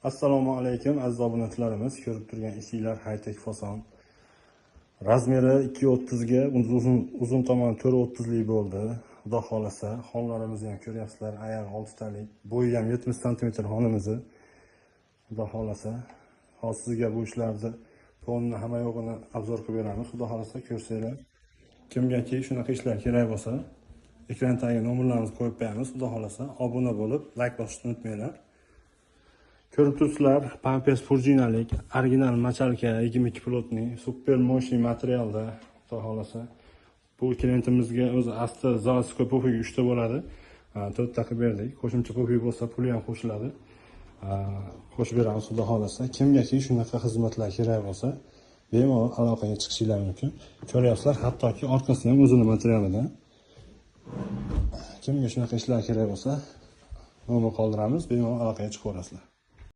Assalomu alaykum, aziz obunachilarimiz. Ko'rib turgan eshiklar high-tech fason. Razmeri 2.30 ga, uzun uzun tomoni 4.30 lik bo'ldi. Xudo xolasa, xonlarimizni ham ko'ryapsizlar, oyog'i 6 talik, bo'yi ham 70 sm xonimizni. Xudo xolasa, hozir sizga bu ishlarni polni hamma yo'g'ini обзор qilib beramiz. Xudo xolasa, ko'rsanglar. Kimgaki shunaqa ishlar kerak bo'lsa, ekran tagiga nomerlarimizni qo'yib qo'yamiz. Xudo xolasa, obuna bo'lib, layk bosishni unutmanglar. Ko'rib turibsizlar, pampers purjinalik, original мочалка 22 плотный, супер мощный materialda, xudo xolasa. Bu klientimizga o'zi asli заводской пуфик 3 ta bo'ladi. 4 ta qilib berdik. Qo'shimcha пуфик bo'lsa, puli ham qo'shiladi. Qo'shib beramiz, xudo xolasa. Kimgaki shunaqa xizmatlar kerak bo'lsa, bemalol aloqaga chiqishinglar mumkin. Ko'ryapsizlar, hattoki orqasi ham o'zini materialida. Kimga shunaqa ishlar kerak bo'lsa, nomer qoldiramiz, bemalol aloqaga chiqaverasizlar.